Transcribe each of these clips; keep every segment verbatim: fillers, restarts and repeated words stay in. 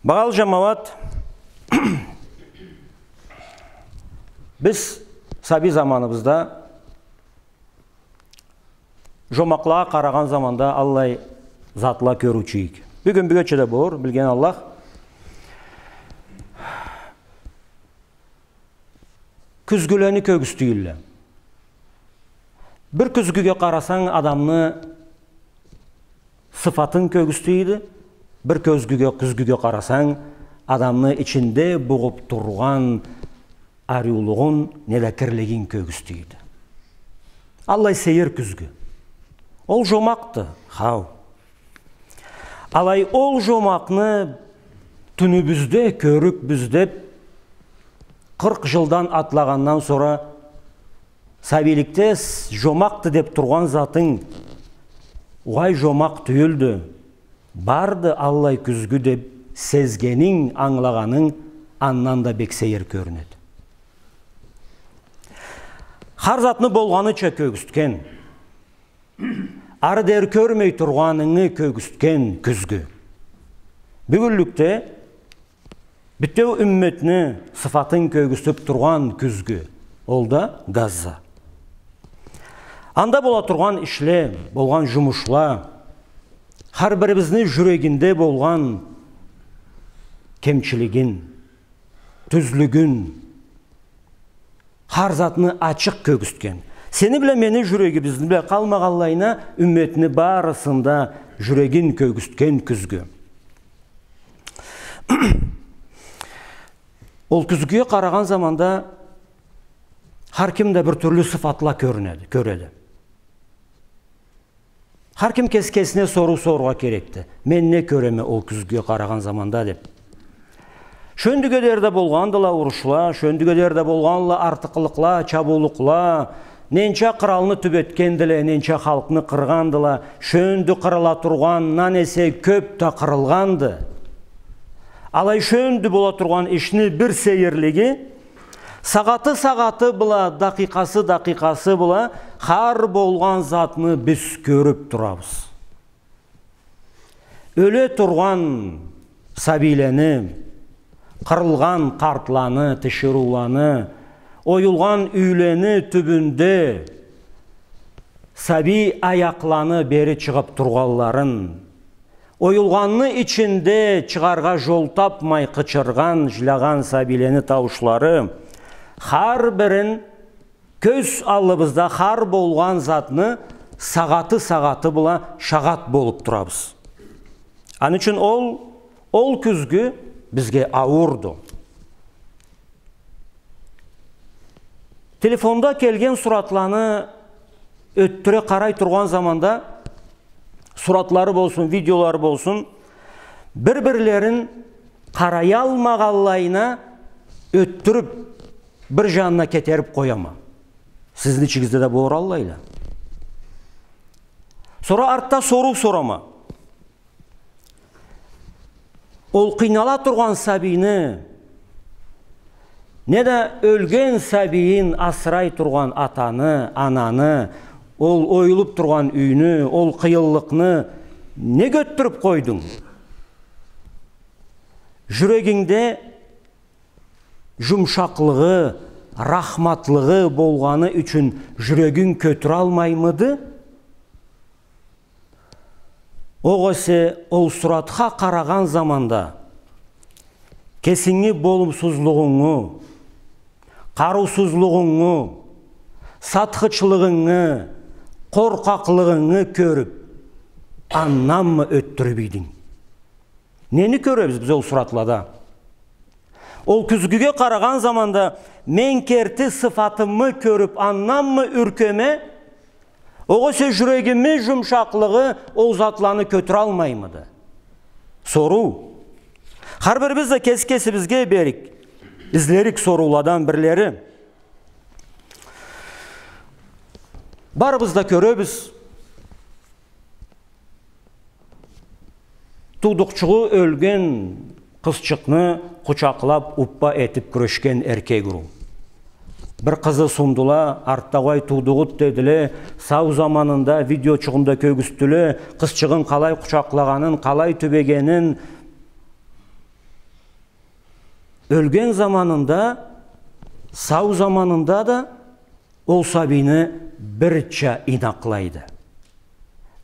Багъалы джамауат, биз сабий заманыбызда джомакълагъа къарагъан заманда аллай затла кёрюучю эдик. Бюгюн, бюгече да болур, билген Аллах. Кюзгюлени кёргюзтюйле. Бир кюзгюге къарасанг, адамны сыфатын кёргюзтеди, бир кёзгюге, кюзгюге къарасанг, адамны ичинде бугъуп тургъан ариулугъун, неда кирлигин кёргюзтеди. Аллай сейир кюзгю. Ол жомакъды, хау. Алай ол жомакъны тюнюбюзде кёрюрбюз деп, къыркъ жылдан атлагъандан сора, сабийликде с-, жомакъды деп тургъан затынг, угъай, жомакъ тюйюлдю, барды аллай кюзгю деп сезгенинг, ангылагъанынг андан да бек сейир кёрюнеди. Хар затны болгъаныча кёргюзтген, ары дери кёрмей тургъанынгы кёргюзтген кюзгю. Бюгюнлюкде бютеу умметни сыфатын кёргюзтюп тургъан кюзгю, ол да Газа. Анда бола тургъан ишле, болгъан жумушла, хар бирибизни жюрегинде болгъан кемчилигин, тюзлюгюн, хар затны ачыкъ кёргюзтген. Сени бла мени жюрегибизни бла къалмагъанлайына умметни барысында жюрегин кёргюзтген кюзгю. Ол кюзгюге къарагъан заманда хар ким да бир тюрлю сыфатла кёрюнеди, кёреди. Хар ким кеси кесине соруу сорургъа керекди. Мен не кёреме ол кюзгюге къарагъан заманда деп. Шёндюге дери да болгъандыла урушла, шёндюге дери да болгъандыла артыкълыкъла, чабыулукъла, ненча къыралны тюбетгендиле, ненча халкъны къыргъандыла, шёндю къырыла тургъандан эсе кёп да къырылгъанды. Алай шёндю бола тургъан ишни бир сейирлиги, сагъаты, сагъаты бла, дакъикъасы, дакъикъасы бла хар болгъан затны биз кёрюп турабыз. Ёле тургъан сабийлени, къырылгъан къартланы, тиширыуланы, оюлгъан юйлени тюбюнде сабий аякъланы бери чыгъып тургъанларын, оюлгъанны ичинде чыгъаргъа жол тапмай къычыргъан, жылагъан сабийлени тауушлары, хар бирин кёз аллыбызда хар болгъан затны сагъаты-сагъаты бла шагъат болуп турабыз. Аны ючюн ол, ол кюзгю бизге ауурду. Телефонда келген суратланы ётдюре къарай тургъан заманда, суратлары болсун, видеолары болсун, бир-бирлерин къараялмагъанлайына ётдюрюп, бир жанына кетерип къояма. Сизни ичигизде да болур аллайла. Сора артда соруу сорама. Ол къыйнала тургъан сабийни, неда ёлген сабийин асырай тургъан атаны, ананы, ол оюлуп тургъан юйню, ол къыйынлыкъны неге ётдюрюп къойдунг? Жюрегингде жумшакълыгъы, рахматлыгъы болгъаны ючюн жюрегинг кётюралмаймыды? Огъесе ол суратха къарагъан заманда кесинги болумсузлугъунгу, къарыусузлугъунгу, сатхычлыгъынгы, къоркъакълыгъынгы кёрюп, анданмы ётдюрюп ийдинг? Нени кёребиз биз ол суратлада? Ол кюзгюге къарагъан заманда мен керти сыфатымы кёрюп, анданмы юркеме? Огъесе жюрегими жумшакълыгъы ол затланы кётюралмаймыды? Соруу. Хар бирибиз да кеси кесибизге берик, излерик сорууладан бирлери. Барыбыз да кёребиз. Туудукъчугъу ёлген къызчыкъны къучакълап, уппа этип кюрешген эркек уруу. Бир къызы сундула, артда угъай туудугъуду дедиле, сау заманында видеочугъунда кёргюзтдюле, къызчыгъын къалай къучакълагъанын, къалай тюбегенин, Ёлген заманында, сау заманында да ол сабийни бирча ийнакълайды,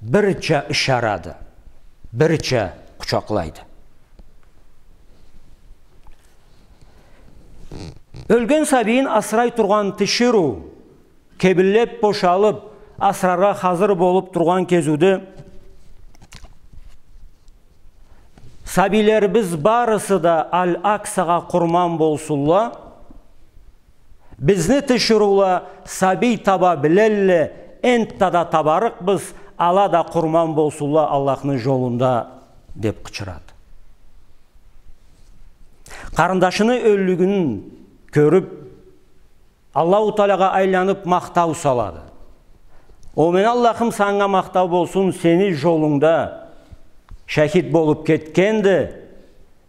бирча ышарады, бирча къучакълайды. Ёлген сабийин асырай тургъан тиширыу, кебинлеп бошалып, асыраргъа хазыр болуп тургъан кезиуде, сабийлерибиз барысы да Аль-Аксагъа къурман болсунла, бизни тиширыула сабий таба билелле, энтта да табарыкъбыз, ала да къурман болсунла Аллахны жолунда, деп къычырады. Къарындашыны ёллюгюн кёрюп, Аллаху Таалагъа айланып махтау салады. О мени Аллахым, санга махтау болсун, сени жолунгда шахит болуп кетгенди,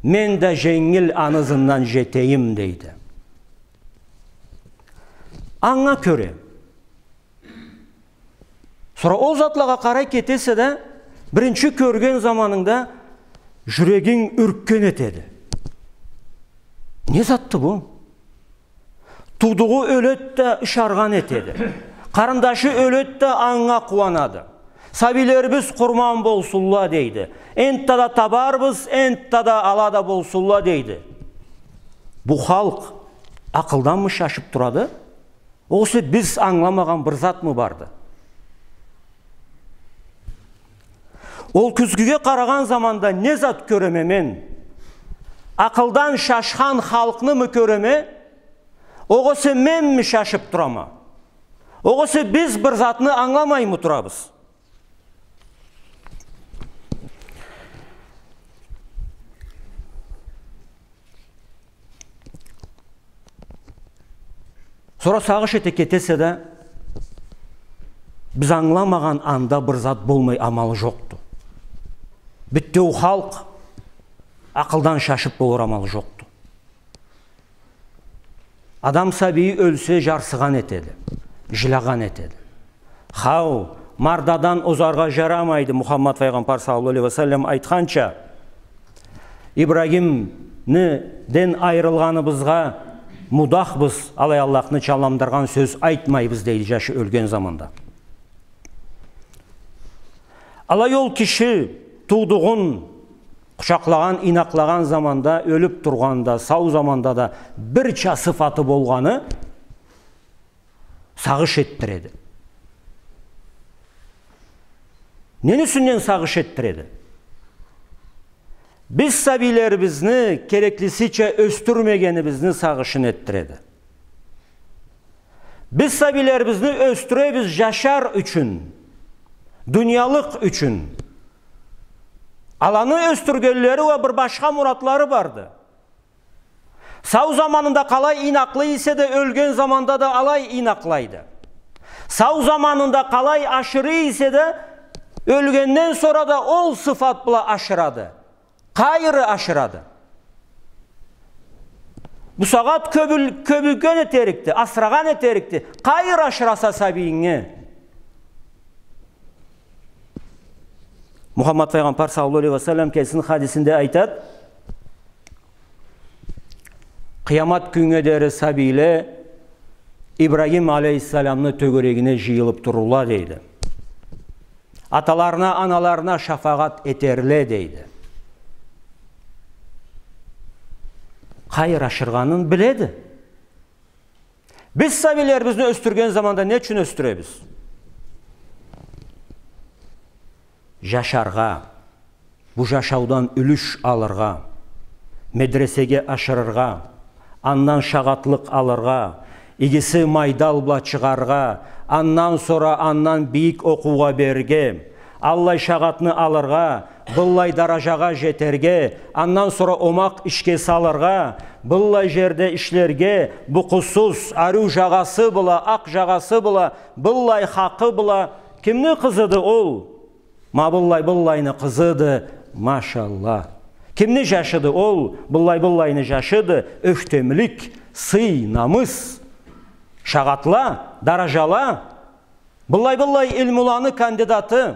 мен да женгил аны ызындан жетейим, дейди. Анга кёре, сора ол затлагъа къарай кетесе да, биринчи кёрген заманынгда жюрегинг юркген этеди. Не затды бу? Туудугъу ёлед да ышаргъан этеди. Къарындашы ёлед да анга къууанады. Сабийлерибиз къурман болсунла, дейди. Энтта да табарбыз, энтта да ала да болсунла, дейди. Бу халкъ акъылданмы шашып турады? Огъесе биз ангыламагъан бир затмы барды? Ол кюзгюге къарагъан заманда не зат кёреме мен? Акъылдан шашхан халкънымы кёреме? Огъесе менми шашып турама? Огъесе биз бир затны ангыламаймы турабыз? Сора сагъыш эте кетесе да, биз ангыламагъан анда бир зат болмай амалы жокъду. Бютеу халкъ акъылдан шашып болур амалы жокъду. Адам сабийи ёлсе, жарсыгъан этеди, жилагъан этеди. Хау, мардадан озаргъа жарамайды, Мухаммад файгъамбар саллаллаху алейхи ва саллам айтханча, Ибрагимни ден айрылгъаныбызгъа мудахбыз, алай Аллахны чалландыргъан сёз айтмайбыз, дейди, жашы ёлген заманда. Алай ол киши туудугъун къучакълагъан, ийнакълагъан заманда, ёлюп тургъанда, сау заманда да бирча сыфаты болгъаны сагъыш этдиреди. Нени юсюнден сагъыш этдиреди? Биз сабийлерибизни кереклисича ёсдюрмегенибизни сагъышын этдиреди. Биз сабийлерибизни ёсдюребиз жашар ючюн, дуниялыкъ ючюн. Аланы ёсдюргенлери уа бир башха муратлары барды. Сау заманында къалай ийнакълы эсе да, ёлген заманда да алай ийнакълайды. Сау заманында къалай ашыры эсе да, ёлгенден сора да ол сыфат бла ашырады. Къайры ашырады. Бусагъат кёбюл-, кёбюлген этерикди, асырагъан этерикди. Къайры ашыраса сабийинге. Мухаммад файгъамбар саллаллаху алейхи ва саллам кесини хадисинде айтад: Къыямат кюннге дери сабийле Ибрагим алейхиссаламны тёгерегине жыйылып турурла, дейди. Аталарына, аналарына шафагъат этерле, дейди. Къайры ашыргъанын биледи. Биз сабийлерибизни ёсдюрген заманда не ючюн ёсдюребиз? Жашаргъа, бу жашаудан юлюш алыргъа, медресеге ашырыргъа, андан шагъатлыкъ алыргъа, игиси майдал бла чыгъаргъа, андан сора андан бийик окъуугъа берирге, аллай шагъатны алыргъа, быллай даражагъа жетерге, андан сора омакъ ишге салыргъа, быллай жерде ишлерге, букъусуз, ариу жагъасы бла, акъ жагъасы бла, быллай хакъы бла. Кимни къызыды ол? Ма быллай, быллайны къызыды, машалла. Кимни жашыды ол? Быллай, быллайны жашыды, ёхтемлик, сый, намыс, шагъатла, даражала. Быллай-быллай илмуланы кандидаты,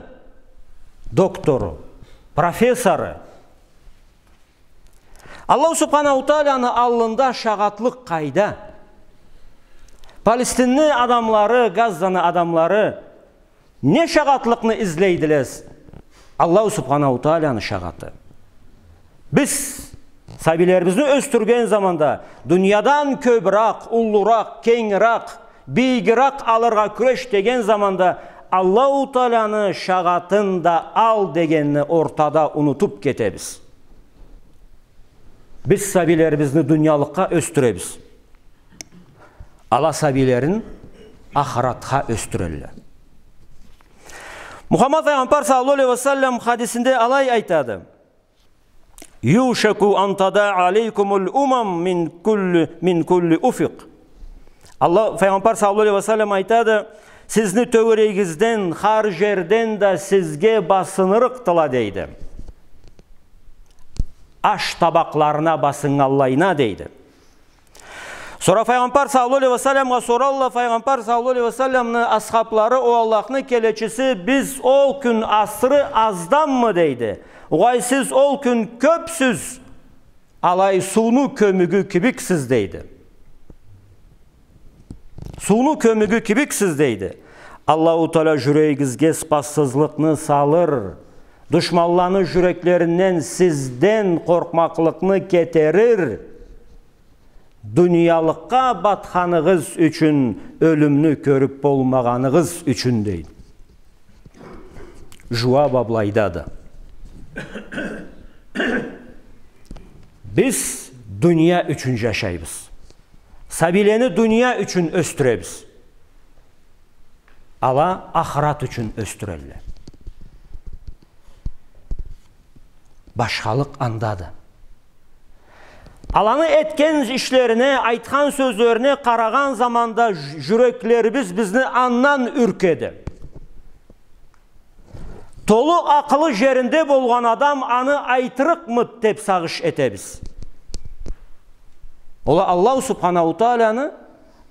доктору, профессору. Аллаху Субханаху Тааланы аллында шагъатлыкъ къайда? Палестинни адамлары, Газзаны адамлары не шагъатлыкъны излейдиле? Аллаху Субханаху Тааланы шагъаты. Биз сабийлерибизни ёсдюрген заманда, дуниядан кёбюрек, уллуракъ, кенгирек, бийигирек алыргъа кюреш деген заманда, Аллаху Тааланы шагъатын да ал дегенни ортада унутуп кетебиз. Биз сабийлерибизни дуниялыкъгъа ёсдюребиз. Ала сабийлерин ахыратха ёсдюрелле. Мухаммад файгъамбар саллаллаху алейхи ва саллам хадисинде алай айтады: «Юшаку ан тадаа алейкумул умам мин кулли, мин кулли уфукъ». Аллах, файгъамбар саллаллаху алейхи ва саллам айтады: «Сизни тёгерегигизден, хар жерден да сизге басынырыкъдыла», — дейди. «Аш табакъларына басыннганлайына», — дейди. Сора файгъамбар саллаллаху алейхи ва салламгъа соралла, файгъамбар саллаллаху алейхи ва салламны асхаблары: «О Аллахны келечиси, биз ол кюн асыры азданмы?» — дейди. «Огъай, сиз ол кюн кёпсюз, алай сууну кёмюгю кибиксиз», — дейди. «Сууну кёмюгю кибиксиз», — дейди. Аллаху Таала жюрегигизге ыспассызлыкъны салыр, душманланы жюреклеринден сизден къоркъмакълыкъны кетерир. Дуниялыкъгъа батханыгъыз ючюн, ёлюмню кёрюп болмагъаныгъыз ючюн, дейди. Жууап а былайдады. Биз дуния ючюн жашайбыз. Сабийлени дуния ючюн ёсдюребиз. Ала ахырат ючюн ёсдюрелле. Башхалыкъ андады. Аланы этген ишлерине, айтхан сёзлерине къарагъан заманда ж-, жюреклерибиз бизни андан юркеди. Толу акъылы жеринде болгъан адам аны айтырыкъмыды деп сагъыш этебиз. Ол а Аллаху Субханаху Тааланы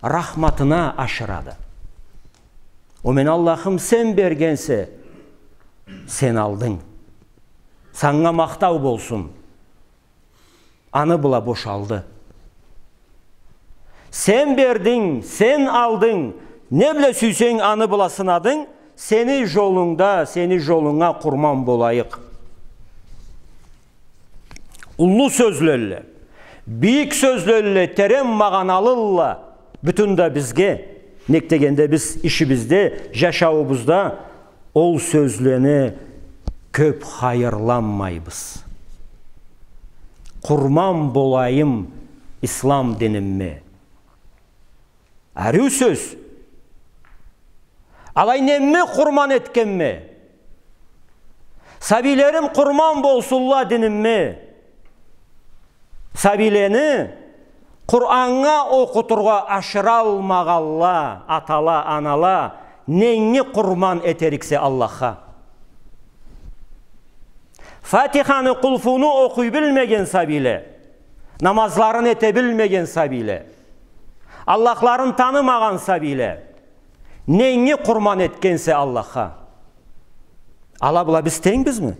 рахматына ашырады. О мени Аллахым, сен бергенсе, сен алдынг. Санга махтау болсун. Аны бла бошалды. Сен бердинг, сен алдынг, не бла сюйсенг, аны бла сынадынг, сени жолунгда, сени жолунга къурман болайыкъ. Уллу сёзлелле, бийик сёзлелле, терен магъаналылла, бютюн да бизге, нек дегенде биз ишибизде, жашауубузда ол сёзлени кёп хайырланмайбыз. Къурман болайым ислам динимме. Ариу сёз. Алай ненми къурман этгенме? Сабийлерим къурман болсунла динимме. Сабийлени Къураннга окъутургъа ашыралмагъанла, атала, анала, неннге къурман этериксе Аллахха? Фатиханы, Къулхуну окъуй билмеген сабийле, намазларын эте билмеген сабийле, Аллахларын танымагъан сабийле, неннге къурман этгенсе Аллахха? Ала бла биз тенгбизми?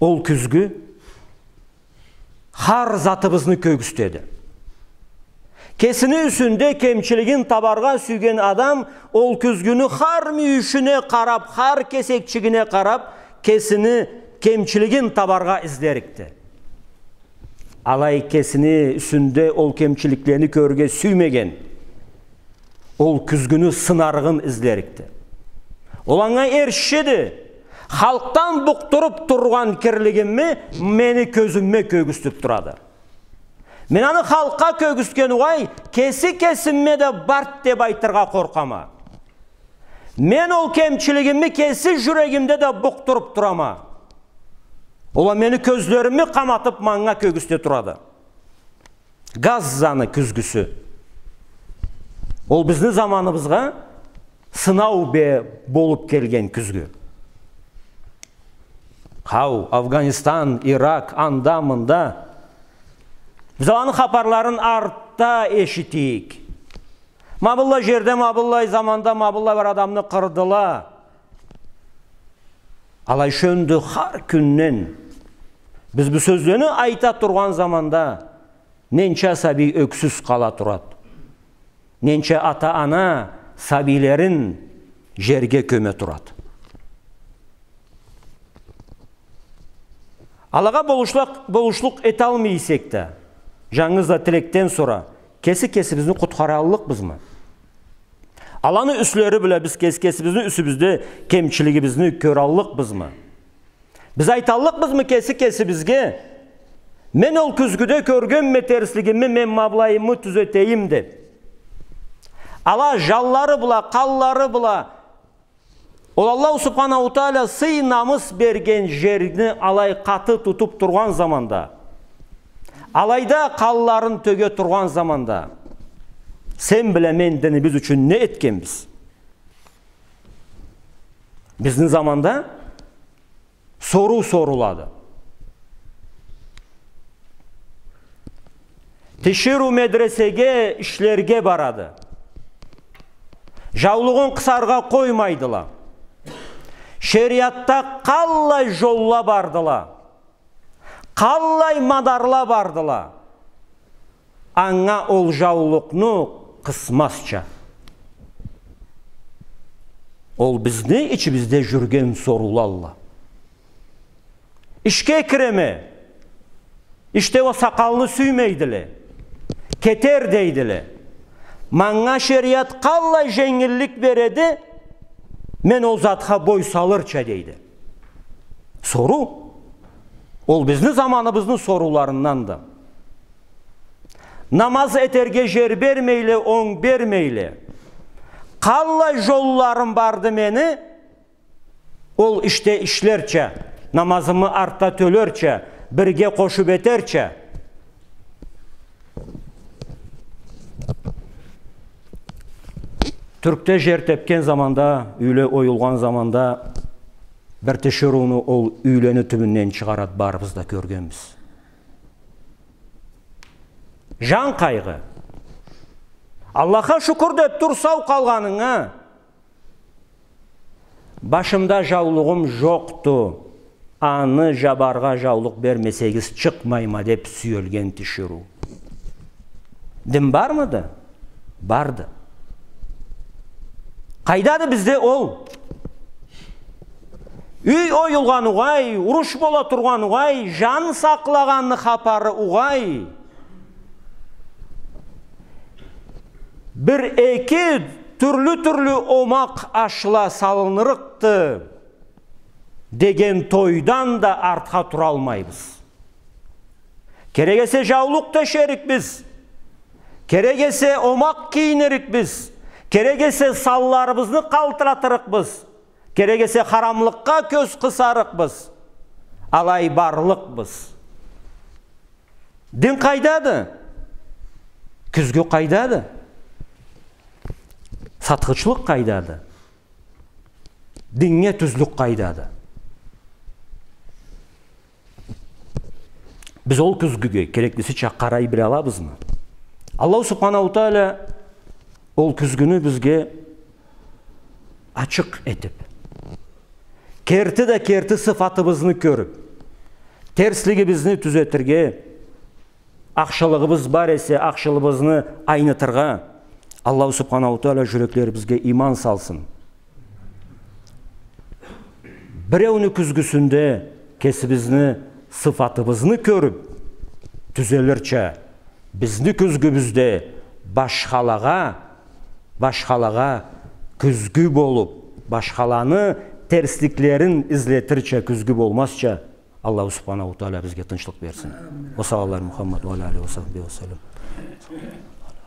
Ол кюзгю хар затыбызны кёргюзтеди. Кесини юсюнде кемчилигин табаргъа сюйген адам ол кюзгюню хар мюйюшюне къарап, хар кесекчигине къарап, кесини кемчилигин табаргъа излерикди. Алай кесини юсюнде ол кемчиликлени кёрюрге сюймеген, ол кюзгюню сынарыгъын излерикди. Ол анга эришеди. Халкъдан букъдуруп тургъан кирлигимни мени кёзюмме кёргюзтюп турады. Мен аны халкъгъа кёргюзтген угъай, кеси кесимме да барт деп айтыргъа къоркъама. Мен ол кемчилигимни кеси жюрегимде да букъдуруп турама. Ол а мени кёзлеримни къаматып манга кёргюзте турады. Газзаны кюзгюсю. Ол бизни заманыбызгъа сынау бе-, болуп келген кюзгю. Хау, Афганистан, Ирак, анда, мында. Биз аланы хапарларын артда эшитик. Ма быллай жерде, ма быллай заманда, ма быллай бир адамны къырдыла. Алай шёндю хар кюнден Биз бу сёзлени айта тургъан заманда, ненча сабий ёксюз къала турады. Ненча ата-ана сабийлерин жерге кёме турады. Алагъа болушлукъ, болушлукъ эталмай эсек да, жангыз да тилекден сора, кеси-кесибизни къутхараллыкъбызмы? Аланы юслери бла биз кеси-кесибизни юсюбюзде кемчилигибизни кёраллыкъбызмы? Биз айталлыкъбызмы кеси-кесибизге: «Мен ол кюзгюде кёргенме терслигими, мен ма былайымы тюзетейим», — деп? Ала жанлары бла, къанлары бла, ол Аллаху Субханаху Тааля сый-намыс берген жерни алай къаты тутуп тургъан заманда, алайда къанларын тёге тургъан заманда, сен бла мен динибиз ючюн не этгенбиз? Бизни заманда соруу сорулады. Тиширыу медресеге ишлерге барады. Жаулугъун къысаргъа къоймайдыла. Шериатда къаллай жолла бардыла, къаллай мадарла бардыла. Анга ол жаулукъну къысмазча. Ол бизни ичибизде жюрген соруулалла. Ишге киреме, ишде ол сакъалны сюймейдиле, кетер дейдиле. Манга шериат къаллай женгиллик береди, мен ол затха бой салырча дейди. Соруу. Ол бизни заманыбызны сорууларынданды. Намаз этерге жер бермейле, онг бермейле. Къаллай жолларым барды мени, ол ишде ишлерча, намазымы артда тёлерча, бирге къошуп этерча. Тюркде жер тепген заманда, юйле оюлгъан заманда, бир тиширыуну ол юйлени тюбюнден чыгъарады, барыбыз да кёргенбиз. Жан къайгъы. Аллахха шукур деп тур сау къалгъанынга. Башымда жаулугъум жокъду, аны жабаргъа жаулукъ бермесегиз, чыкъмайма деп сюелген тиширыу. Дин бармыды? Барды. Къайдады бизде ол? Юй оюлгъан угъай, уруш бола тургъан угъай, жан сакълагъанны хапары угъай. Бир-эки тюрлю-тюрлю омакъ ашла салынырыкъды деген тойдан да артха туралмайбыз. Керек эсе жаулукъ тёшерикбиз. Керек эсе омакъ кийинирикбиз. Керек эсе санларыбызны къалтыратырыкъбыз. Керек эсе харамлыкъгъа кёз къысарыкъбыз. Алай барлыкъбыз. Дин къайдады? Кюзгю къайдады? Сатхычлыкъ къайдады? Диннге тюзлюк къайдады? Биз ол кюзгюге кереклисича къарай билалабызмы? Аллаху Субханаху Тааля ол кюзгюню бизге ачыкъ этип, керти да керти сыфатыбызны кёрюп, терслигибизни тюзетирге, ахшылыгъыбыз бар эсе, ахшылыгъыбызны айнытыргъа, Аллаху Субханаху Тааля жюреклерибизге иман салсын. Биреуню кюзгюсюнде кесибизни сыфатыбызны кёрюп тюзелирча, бизни кюзгюбюзде башхалагъа, башхалагъа кюзгю болуп, башхаланы терсликлерин излетирча кюзгю болмазча, Аллаху Субханаху Тааля бизге тынчлыкъ берсин. Амин. Ва саллаллаху Мухаммад ва аля алихи ва сахбихи ва саллам.